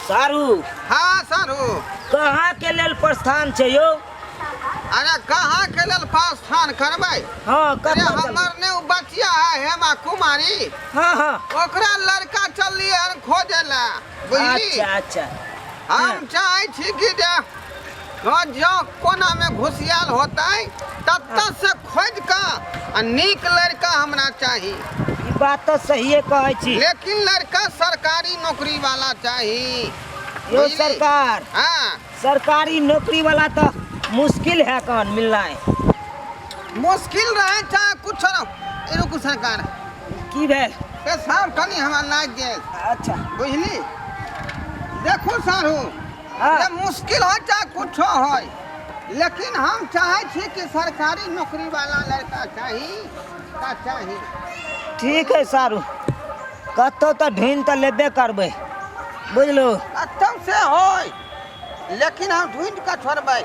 सारू। हाँ सारू। कहाँ के लेल प्रस्थान छै यौ? अरे कहाँ के लेल प्रस्थान करबै? हाँ, अरे कतऽ चलबै? हमर ने उ बचिया है हेमा कुमारी। हाँ हाँ। ओकरा लड़का चललियै हन खोजे ला, बुझली? अच्छा अच्छा। हम चाहै छी कि जे हँ जँ कोनामे घुसियाल होतै ततऽ से खोजि कऽ आ नीक लड़का हमरा चाही। ई बात तऽ सहिए कहै छी। लेकिन लड़का सरकारी नौकरी वाला चाही। यौ बुझली? सरकार। हाँ। सरकारी नौकरी वाला तऽ मुश्किल है कौन मिलना है। मुश्किल रहे चाहे कुछ रहो। ए रुकू सरकार। की भेल? पेशाब कनि हमरा लागि गेल। अच्छा। बुझली? देखू सारू। हाँ। जे मुश्किल हो चाहे कुछो हो, लेकिन हम चाहे छी कि सरकारी नौकरी वाला लड़का चाही तऽ चाही। ठीक है सारू, कतौ तऽ ढूंढि तऽ लेबे करबै, बुझलू? कतौ से होय, लेकिन हम ढूंढि कऽ छोड़बै।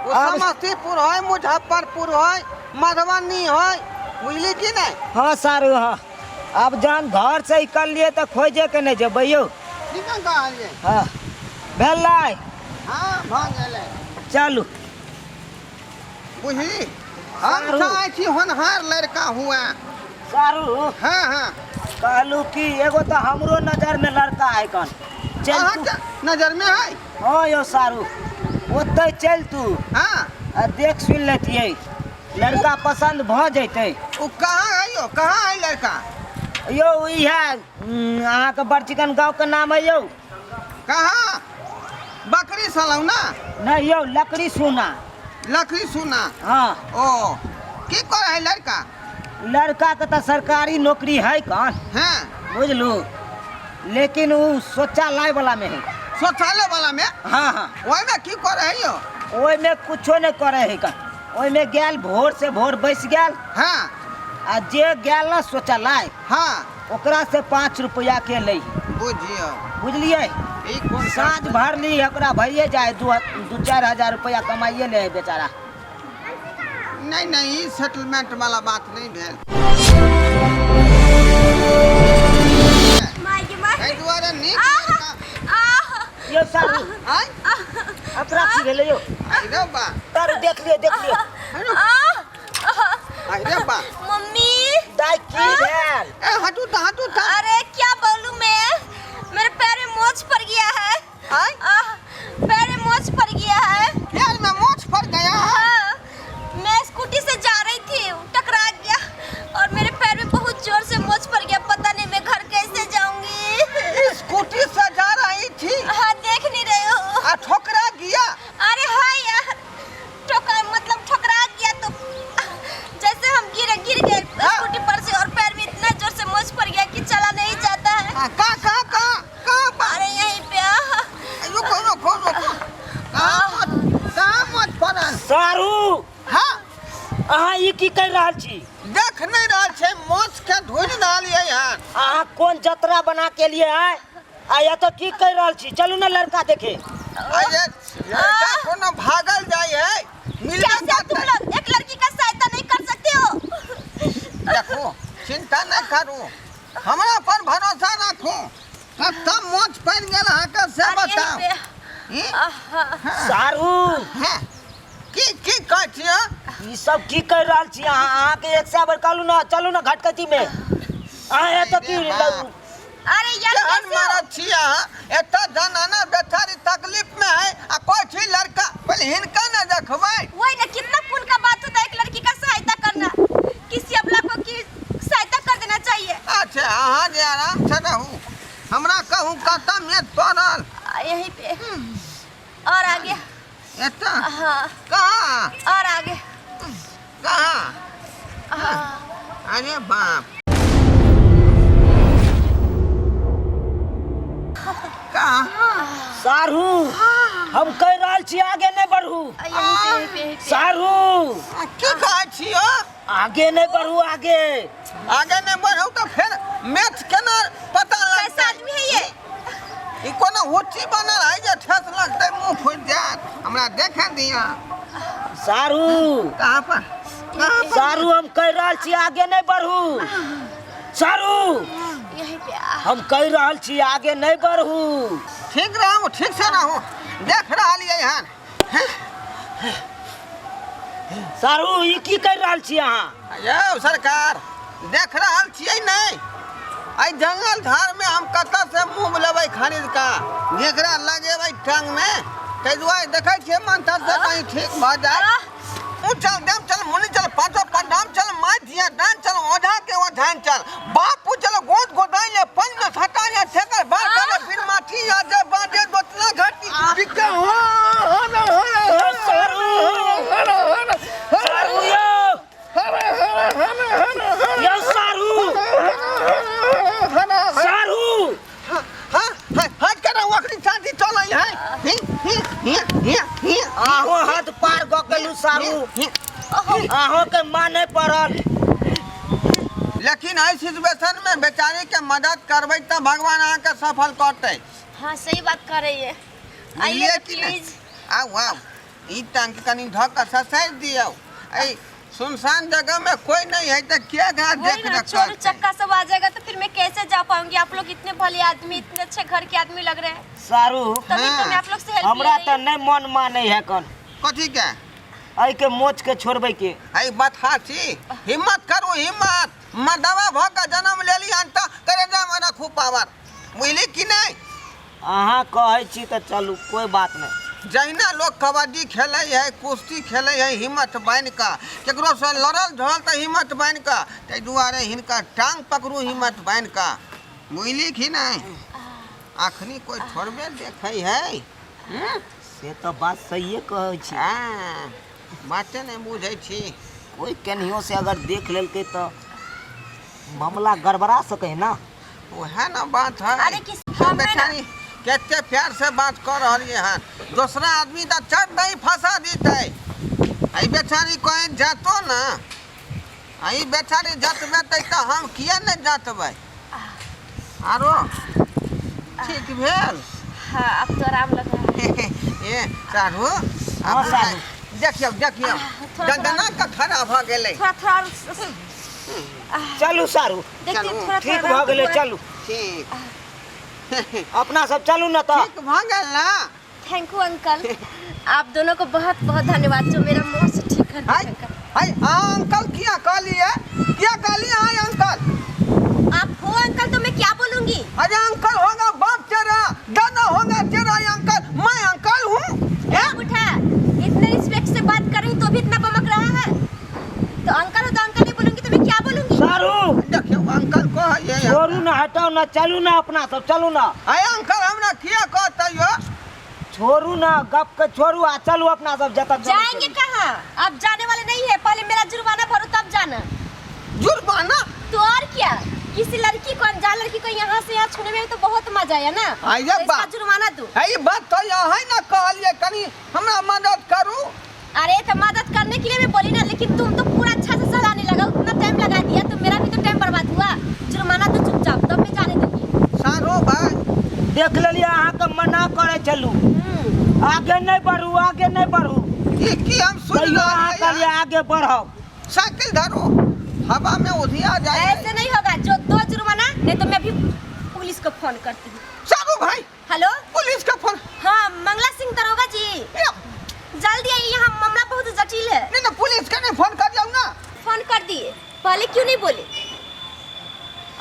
ओ समस्तीपुर होय, मुजफ्फरपुर होय, मधुबनी होय, बुझली कि नहि? हाँ सारू हाँ, आब जहन घर से निकललियै तऽ खोजे के नहि जेबै यौ। की कहलियै? हाँ भेलै। हाँ भऽ गेलै। चलू। बुझली, हम सारू। चाहै छी होनहार लड़का हुआ। सारू। हाँ हाँ। कहलू कि एगो तऽ हमरो नजर में लड़का है कन। चल तू। अहाँके नजर में है? हाँ यौ सारू, ओतै चल तू। हाँ। आ देख सुन लेतियै, लड़का पसंद भऽ जैतै। ओ कहाँ है यौ, कहाँ है लड़का? यौ इएह अहाँके बड़ चिकन गाँव के नाम है यौ। कहाँ? बकरी सलौना? नहीं यौ, लकड़ी सोना। लकड़ी सोना? हाँ। ओ की करे है लड़का? लड़का के तो सरकारी नौकरी है कौन। हाँ। बुझलू, लेकिन उ शौचालय वाला में है। शौचालय वाला में? हाँ हाँ। ओहि में की करे है यौ? ओहि में कुछो नहीं करे है कौन। ओहि में गेल भोर से भोर बैस गेल। हाँ। आ जे गेल ना शौचालय। हाँ। ओकरा से 5 रुपया के लै। बुझियौ। बुझलियै? ई कोन साँझ भर ली ओकरा भइए जाए, दू चारि हजार रुपया कमाइए ले है बेचारा। नहीं नहीं, ई सेटलमेंट वाला बात नहीं भेल। एहि दुआरे नीक लड़का। यौ सारू। आँय? अपरा की भेलै यौ? आइ रे बा। सारू देख लियौ, देख लियौ। आइ रे बा। मम्मी। दाइ की भेल? ए हटू त, हटू त। अरे क्या बोलूं मैं, मेरे पैर में मोच पड़ गया है। आय? आह, पैर में मोच पड़ गया है। पैर में मोच पड़ गया है? हाँ, मैं स्कूटी से जा रही थी, टकरा गया और मेरे पैर में बहुत जोर से मोच पड़ गया। पता नहीं मैं घर कैसे जाऊंगी। स्कूटी से जा रही थी? हाँ, देख नहीं रहे हो। आ ठोकरा गया? अरे हाँ यार, ठोकरा मतलब ठोकरा गया तो जैसे हम गिर गए हाँ। स्कूटी पर से और पैर में इतना जोर से मोच पड़ गया कि चला नहीं जाता है। हाँ, कहाँ, कहाँ, कहाँ, कहाँ पर? अरे यहीं पे, आह। रुको, रुको, रुको। कहाँ मोच, कहाँ मोच पड़ल? सारू। हाँ। अहाँ ई की कर रहल छी? देख नहीं रहल छै, मोच के ढूंढ रहल ये यार। अहाँ कोन जतरा बना के लिए आए? आ या तो की कर रहल छी? चलू ना लड़का देखे। अरे लड़का कोनो भागल जाय है, मिलबे कैसे तुम करतै। लोग एक लड़की का सहायता नहीं कर सकते हो? देखो, चिंता नहीं करू, हमरा पर भरोसा रखू। कतऽ मोच पड़ि गेल अहाँके से अरे बताउ। बे। ई? आहा। सारू। हाँ। की कहै छियै? ई सब की कर रहल छी अहाँ? अहाँके एक सए बेर कहलू ना, चलू ना घटकती में। अहाँ एतऽ की अरे बाप। अरे यार, केहन कैसे हो? मरद छी अहाँ? एतऽ जनाना बेचारी तकलीफ में है आ कोई छी लड़का, पहिले हिनका ने देखबै। वही ना, कितना पुण्य का बात होता है एक लड़की का सहायता करना, किसी अबला को की सहायता कर देना चाहिए। अच्छा, अहाँ जे आराम से रहू, हमरा कहू कतऽ मेज पड़ल? यहीं पे। और आगे। एतऽ? हाँ। कहाँ? और आगे। कहाँ? हाँ। अरे बाप। कहाँ? सारू, हम कह रहल छी आगे नहीं बढ़ू। यहीं पे, यहीं पे, यहीं पे। सारू। की कहै छी यौ? आगे नहीं बढ़ू, आगे। आगे नहीं बढ़ू तो फिर मैच केना पता लगतै? कैसा आदमी है ये? ई कोनो हुच्ची बनल है जे ठेस लगतै मुँह फुटि जायत। हमरा देखे दिअ। सारू। कहाँ पर? कहाँ पर? सारू, हम कह रहल छी आगे नहीं बढ़ू। सारू। यहीं पे आ। हम कह रहल छी आगे नहीं बढ़ू। ठीक रहू, ठीक से रहू, देख रहलियै हन। सारू, ई की कर रहल छी अहाँ? यौ सरकार, देख रहल छियै नहि, एहि जंगल झाड़मे हम कतऽ से मूव लेबै खरीद कऽ, जेकरा लगेबै टांगमे, ताहि दुआरे देखै छियै मंथर से कहीं ठीक भऽ जाय। ऊ चल, देम चल, मुनि चल, पाँचो पंडाम चल, माय धिया दान चल, ओझा के ओझान चल, बापू चल, गोद गोदाई ले, पन में सटा ले, ठेकर बार करे, बिन माटी आ जे बाजे दोतना घटी बिके हो यौ सारू, सारू यौ, यौ सारू, सारू। हाँ हाँ, हट कर अखनी शांति चलै है। ही ही ही ही ही। अहो हद पार गऽ गेलू सारू, अहों के माने पड़ल। लेकिन एहि सिचुएशन में बेचारी के मदद करबै तऽ भगवान अहाँके सफल करतै। हाँ, सही बात कर रही है। बुझलियै आइए कि नहि? प्लीज। आउ आउ, ई टंक कनि धऽ कऽ ससारि दियौ। एहि सुनसान जगह में कोई नहीं है तऽ के एकरा वही देख ना, रेख चोर करतै? चक्का सब आ जाएगा तो फिर मैं कैसे जा पाऊंगी? आप लोग इतने भले आदमी, इतने अच्छे घर के आदमी लग रहे हैं, सारू, तभी तो मैं आप लोग से हेल्प हमरा ले तऽ रही हूँ। नहि मन मानै है कन। कथी के? एहि के मोच के छोड़बै के। एहि बथा छी, हिम्मत करू हिम्मत। मर्दवा भऽ कऽ जन्म लेली हन तऽ करेजा में रखू पावर, बुझली कि नहि? अहाँ कहै छी तऽ चलू, कोइ बात नहि। जहिना लोक कबड्डी खेलै है, कुश्ती खेलै है, हिम्मत बान्हि कऽ ककरोसँ लड़ल झड़ल तऽ हिम्मत बान्हि कऽ, ताहि दुआरे हिनकर टांग पकड़ू हिम्मत बान्हि कऽ, बुझली कि नहि? अखनी कोइ थोड़बे देखै है। हम्म? से तऽ बात सहिए कहै छी। हँ, बाते नहि बुझै छी। कोइ केनहियो से अगर देख लेलकै तऽ मामला गड़बड़ा सकै है ना। वएह ने बात है। अरे किस हम है ना। बेचारी कते प्यार से बात कऽ रहलियै हन, दोसरा आदमी तऽ चट नहीं फंसा देतै। एहि बेचारी कहीं जतो ना, एहि बेचारी जतबेतै तऽ हम किया नहि जतबै? आरो ठीक भेल? हाँ, अब तो आराम लग रहा है। ए साढ़ू, हाँ, साढ़ू। देखियौ देखियौ, थोड़ा- दंदना के खड़ा भऽ गेलै। थोड़ा थोड़ा और चलू सारू। देखते चलू, थोड़ा ठीक थोड़ा भऽ गेलै, हुआ। चलू। ठीक। अपना सब चलू ने तऽ। ठीक भऽ गेल ना? Thank you uncle, आप दोनों को बहुत बहुत धन्यवाद जो मेरा मुंह से ठीक कर दिया हाय अंकल। हाय, अहाँ अंकल किया कहलियै? किया कहलियै अहाँ अंकल? आप हो अंकल तो मैं क्या बोलूंगी? अरे अंकल होगा बाप तेरा, दादा होगा तेरा ये अंकल, मैं अंकल हूँ। उठा, इतने रिस्पेक्ट से बात कर रही हूँ तो भी इतना बमक रहा है, तो अंकल हो तो अंकल नहीं बोलूंगी तो मैं क्या बोलूंगी? सारू, देखियौ अंकल कहैयै। छोड़ू ना, हटाउ ना, चलू ना, अपना सब चलू ना। आय अंकल हमरा किया कहतै यौ? छोड़ू ना, गप के छोड़ू आ चलू अपना सब जतऽ चलू। जाएंगे कहाँ? आप जाने वाले नहीं है, पहले मेरा जुर्माना भरो तब जाना। जुर्माना? तो और क्या, किसी लड़की को, अनजान लड़की को यहाँ से यहाँ छूने में तो बहुत मजा आया ना। आइए तो इसका बा। जुर्माना दो। है ई बात तो अहाँ ना कहलियै, कनी हमरा मदद करू। अरे तो मदद करने के लिए मैं बोली ना, लेकिन तुम तो पूरा अच्छा से सहलाने लगा, उतना टाइम लगा दिया तो मेरा भी तो टाइम बर्बाद हुआ। जुर्माना तो चुपचाप, तब मैं जाने दूंगी। सारो भाई। देख लेलियै, अहाँके मना करै छलू, आगे नहि बढ़ू, आगे नहि बढ़ू। ई की हम सुन तैयो अहाँ रहलियै? कहलियै आगे बढ़ब। साइकिल धरू, हवा में उधिया जाए। ऐसे नहीं होगा, जो दो जुर्माना, नहीं तो मैं अभी पुलिस को फोन करती हूँ। सारू भाई। हेलो, पुलिस का फोन? हाँ, मंगला सिंह दरोगा जी, ए, जल्दी आइए, यहाँ मामला बहुत जटिल है। नहीं ना, पुलिस के नहीं फोन कर जाओ ना। फोन कर दिए, पहले क्यों नहीं बोले?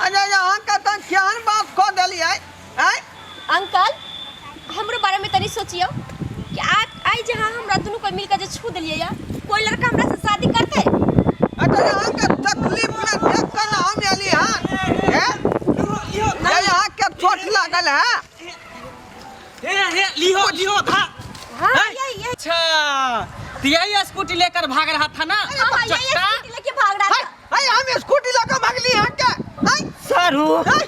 अरे यहाँ का तो केहन बात कह देलियै आँय? अंकल, हमरो बारे में तनी सोचियो कि आज आई जहाँ हमरा दुनू कोई मिलकर जे छू देलियै या कोई लड़का हमरा से शादी करते? अच्छा, यहाँ के तकलीफ में देख कर ना हम एली हन। हैं? ये यहाँ के चोट लागल है। हे हे, लिहो लिहो था। हाँ, हैं? यही यही। अच्छा, तो यही स्कूटी लेकर भाग रहा था ना? हाँ हाँ, यही चट्टा। स्कूटी लेके भाग रहा हाय था। हाय, हम स्कूटी लगा भागली यहाँ के। हाय। सारू, हाय।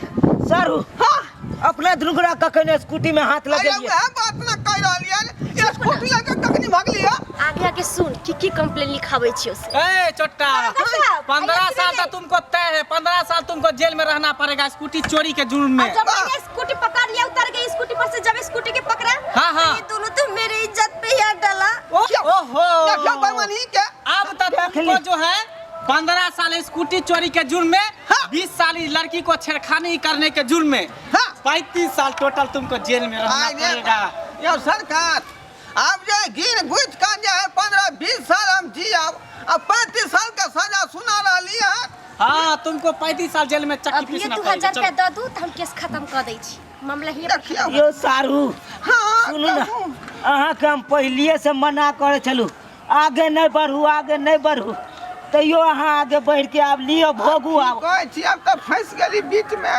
सारू, हाँ। अपना दुर्गरा कखन स्कूटी में हाथ अरे लगेलियै? वएह बात ना कह रहलियै, स्कूटी लगा कखनी भागली है? आगे आगे सुन की की कंप्लेन लिखावे छियो से। ए चोट्टा, दरोगा साहब, 15 आइए साल सुनिए। तक तुमको तय है, 15 साल तुमको जेल में रहना पड़ेगा स्कूटी चोरी के जुर्म में। और जब मैंने स्कूटी पकड़ लिया, उतर गई स्कूटी पर से, जब स्कूटी के पकड़ा, हाँ, हाँ। तो ये दोनों तो मेरे इज्जत पे ही हाथ डाला। ओ, ओहो, देखियौ बेईमानी के। अब तो देख तुमको ली। जो है 15 साल स्कूटी चोरी के जुर्म में, हाँ। 20 साल इस लड़की को छेड़खानी करने के जुर्म में, हाँ। 35 साल टोटल तुमको जेल में रहना आइ रे पड़ेगा। यौ सरकार, आब जे गिन गुथि कऽ जे है 15-20 साल हम जियब आ 35 साल के सजा सुना रहली है। हाँ, तुमको 35 साल जेल में चक्की अभी पीसना दू पड़ेगा। हजार चलो। रुपया दऽ दू तऽ हम केस खत्म कऽ दै छी, मामला ही। देखियौ। यौ सारू। हाँ। सुनू ने। कहू। अहाँके हम पहिलिए से मना करै छलहुँ, आगे नहि बढ़ू, आगे नहि बढ़ू, तैयो अहाँ आगे बढ़ि के आब लिअ, भोगू आब। कहै छी, आब तऽ फँसि गेली बीचमे।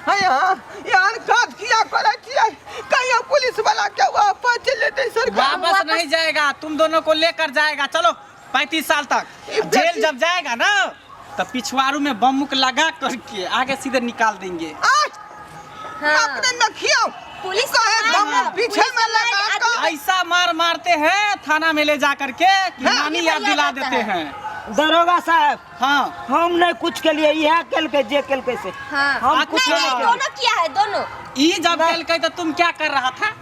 यहाँ एहन काज किया करै छियै? कहियो पुलिस वाला के वापस चलि जेतै सरकार। वापस नहीं जाएगा, तुम दोनों को लेकर जाएगा। चलो, 35 साल तक ये जेल। जब जाएगा ना तो पिछवाड़ू में बमुक लगा करके आगे सीधे निकाल देंगे। आय, हाँ। अपने देखियौ। पुलिस कहे आएगा, बम पीछे पुलिस में लगा आएगा, कऽ। ऐसा मार मारते हैं थाना में ले जा करके कि हाँ। नानी याद भैया दिला जाता देते है। हैं। दरोगा साहब। हाँ। हम नहीं कुछ के लिए, इएह केलकै जे केलकै से। हाँ। हम कुछ नहीं नहीं नहीं केलिए। दोनों किया है, दोनों। ई जब नहीं। केलकै तो तुम क्या कर रहा था?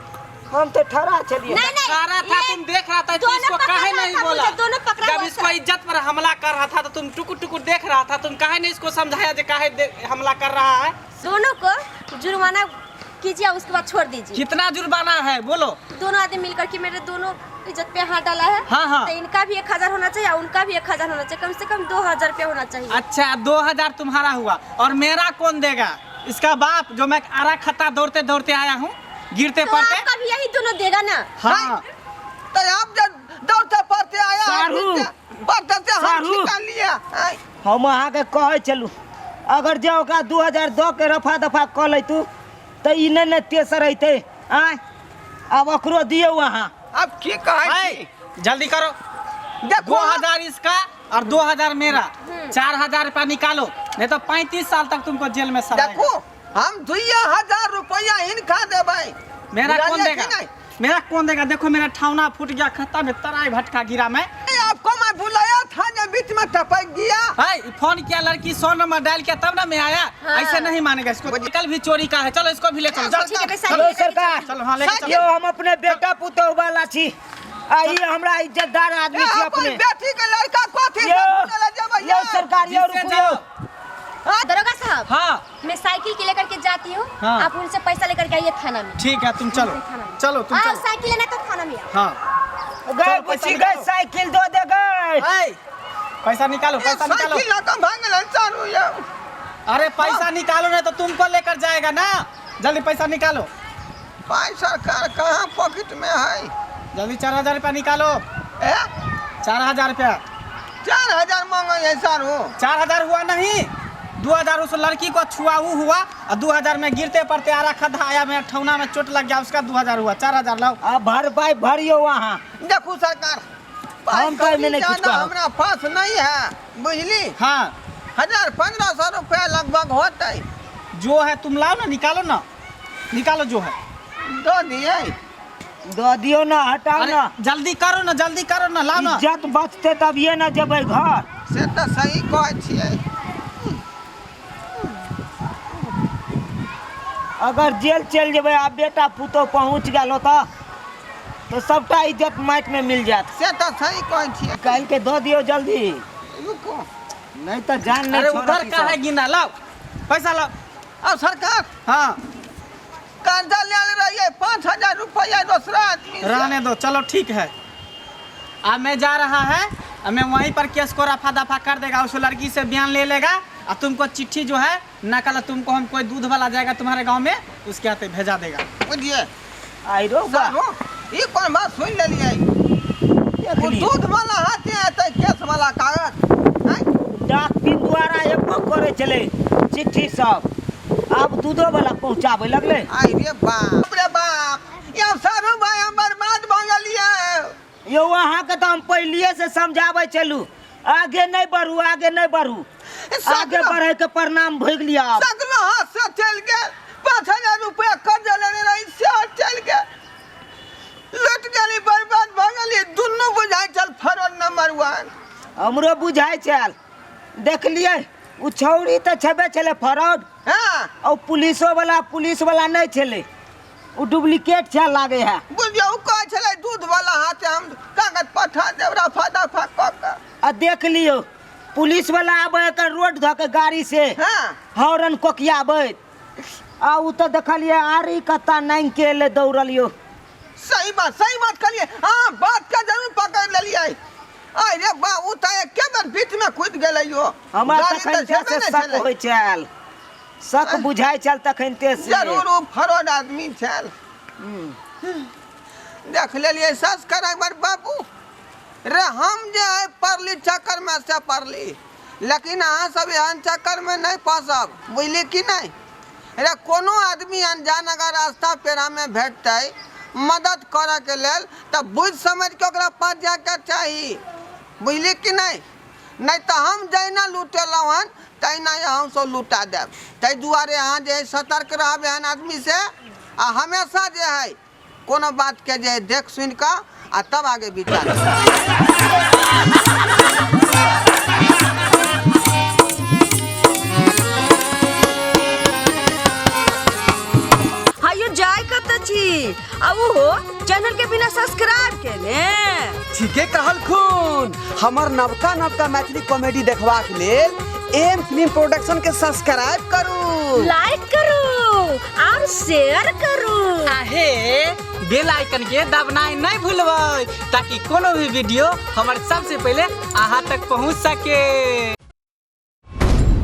हम तो ठहरा छलिए। नहीं नहीं खड़ा था। ये तुम देख रहा था तो दोनों इसको पकड़ा काहे रहा नहीं था बोला? मुझे, दोनों पकड़ा जब हुआ इसको था। इज्जत पर हमला कर रहा था तो तुम टुकुर टुकुर देख रहा था, तुम काहे नहीं इसको समझाया जे काहे हमला कर रहा है? दोनों को जुर्माना कीजिए और उसके बाद छोड़ दीजिए। कितना जुर्माना है, बोलो। दोनों आदमी मिलकर के मेरे दोनों इज्जत पे हाथ डाला है। हाँ, हाँ। तो इनका भी 1000 होना चाहिए और उनका भी 1000 होना चाहिए, कम से कम 2000 रुपया होना चाहिए। अच्छा, 2000 तुम्हारा हुआ और मेरा कौन देगा? इसका बाप, जो मैं आरा खत्ता दौड़ते दौड़ते आया हूँ, गिरते तो पड़ते। आपका भी यही दोनों देगा ना। हाँ। तो आप जब दौड़ते पड़ते आया, सारू। पड़ते से हम सारू। छिका लिया आय। हम अहाँके कहै छलहुँ, अगर जे ओकरा 2000 दऽ के रफा दफा कऽ लैतू तऽ ई नहि ने तेसर अयतै। आँय, आब ओकरो दियौ अहाँ। अब की कहै है, छी? जल्दी करो। देखो। 2000 इसका और 2000 मेरा, 4000 रुपया निकालो, नहीं तो 35 साल तक तुमको जेल में सड़ाएगा। देखो, हम 2000 रुपया हिनका देबै। मेरा कौन बुझलियै देगा? कि नहीं? मेरा कौन देगा? देखो, मेरा ठौना फूट गया, खत्ता में तराई भटका गिरा मैं। ए, आपको मैं बुलाया था जब बीच में टपक गया। है, फोन किया लड़की, 100 नंबर डायल किया तब ना मैं आया। हाँ। ऐसे नहीं मानेगा इसको। कल भी चोरी का है, चलो इसको भी ले चलो। चलो। ठीक है, पैसा यौ लेकर के सरकार। चलो, हाँ, लेके चलो। यौ, हम अपने बेटा पुतोह वाला छी आ ई हमरा इज्जतदार आदमी ए, छी अपन अपने। बेटी के लड़का कथी से यौ चले जेबै? यौ सरकार, यौ। जिससे रुकू जाओ। यौ। दरोगा साहब। हाँ। मैं साइकिल के लेकर के जाती हूँ। हाँ। आप उनसे पैसा लेकर के आइए थाना में। ठीक है, तुम चलो। थाना में। चलो तुम। आओ। चलो। साइकिल लेना तो थाना में आओ। हाँ। गए चलो, पैसा पूछी गए। निकालो। साइकिल दो दे गए। ऐ, पैसा निकालो, पैसा निकालो। साइकिल लऽ कऽ भागल चारू यौ। अरे, पैसा निकालो, नहीं तो तुमको लेकर जाएगा ना। जल्दी पैसा निकालो। पाइ सरकार कहाँ पॉकेट में है? जल्दी 4000 रुपया निकालो। ए? 4000 रुपया। 4000 मांगे है सारू। 4000 हुआ नहीं, 2000 उस लड़की को छुआ वो हुआ और 2000 में गिरते पड़ते आरा खद्धा आया, मेरा ठौना में चोट लग गया, उसका 2000 हुआ। 4000 लाओ। आ भरपाई भरियो वहाँ। देखू सरकार, पाइ हम तो एहिमे नहि कौड़ी किछु ज्यादा कहब। हमरा पास नहीं है, बुझली? हाँ। 1000-1500 रुपया लगभग होतै। जो है तुम लाओ ना, निकालो ना, निकालो जो है। दऽ दियै? दऽ दियौ ना, हटाओ अरे ना। जल्दी करो ना, जल्दी करो ना, लाओ ना। इज्जत बचते तभिए ना जेबै घर। से तऽ सही कहै छियै। अगर जेल चलि जेबै आ बेटा पुतोह पहुँच गेल ओतऽ तऽ सबटा इज्जत माटि में मिल जायत। से तऽ सही कहै छियै। काल्हि के दऽ दियौ जल्दी। रुको। नहीं तऽ जान नहीं अरे छोड़त उधर ई का सब। है गिना, लाओ पैसा लाओ। अब सरकार। हाँ। कर्जा लेल रहियै 5000 रुपया दोसरा आदमी से। रहने दो, चलो ठीक है। अब मैं जा रहा है, अब मैं वहीं पर केस को रफा दफा कर देगा, उस लड़की से बयान ले लेगा और तुमको चिट्ठी जो है नकल तुमको हम कोई दूध वाला जाएगा तुम्हारे गांव में, उसके हाथे भेजा देगा। बुझिए। आइरो बा। सारू, ई कोन बात सुनि लेलियै? देख ओ लियौ। दूध वाला हाथे एतै केस वाला कागज आँय? डाक पिन द्वारा एबो करै छलै चिट्ठी सब, आब दूधो वाला पहुँचाबै लगलै। आइ रे बाप रे बाप, यौ सारू भाई, हम बर्बाद भऽ गेलियै। यौ, अहाँके तऽ हम पहिलिए से समझाबै छलहुँ, आगे नहि बढ़ू, आगे नहि बढ़ू। आगे बढ़े के परिणाम भोगि लिअ आब। सगलो हाथ से चलि गेल। 5000 रुपया कर्जा लेने रही, से चलि गेल। लुटि गेली, बर्बाद भऽ गेली। दुनू बुझाइ छल फरौड नंबर वन। हमरो बुझाइ छल, देखलियै ओ छौड़ी तऽ छेबे छलै फरौड। हँ। और पुलिसो वाला पुलिस वाला नहि छलै, ओ डुप्लीकेट छै लागे है। बुझियौ, ओ कहै छलै दूध वाला हाथे हम कागज पठा देब रफा दफा कऽ कऽ। आ देख लियौ, पुलिस वाला आबै एकर रोड धऽ के गाड़ी से हाँ हॉर्न कोकियाबैत आ उ तऽ देखलियै आरी कत्ता नांगि के एलै दौड़लियो। सही बात, सही बात कहलियै अहाँ, बात के जरूर पकड़ लेलियै। अरे बा, उ तऽ एके बेर बीच में कूदि गेलै यो। हमरा गाड़ी तखन तऽ से छेबे नहि शक छलै। होइ छल, शक बुझाइ छल तखन ते से। जरूर उ फरॉड आदमी छल। देख लेलियै सब्सक्राइबर बाबू रे, हम जे है पड़ली चक्कर में से पड़ली, लेकिन अहाँ सब एहन चक्कर में नहीं फंसब, बुझली कि नहीं? रे कोनो आदमी अनजान अगर रास्ता पेड़ा में भेटतै मदद करऽ के लेल तऽ बुझि समझ के ओकरा पास जाके चाही, बुझली कि नहीं? नहीं तऽ हम जहिना लुटेलहुँ हन तहिना अहूँ सब लुटा देब। ताहि दुआरे अहाँ जे है सतर्क रहब एहन आदमी से, आ हमेशा जे है कोनो बात के जे है देख सुनि कऽ आ तब आगे विचार। हायो जाय कत छी आ उहो चैनल के बिना सब्सक्राइब केने? ठीके कहलखुन। हमर नवका नवका मैथिली कॉमेडी देखबाक लेल एम फिल्म प्रोडक्शन के सब्सक्राइब करू, लाइक करू और शेयर करू। आहे बेल आइकन के दबनाइ नहीं भूलबै ताकि कोनो भी वीडियो हमर सबसे पहले अहाँ तक पहुँच सके।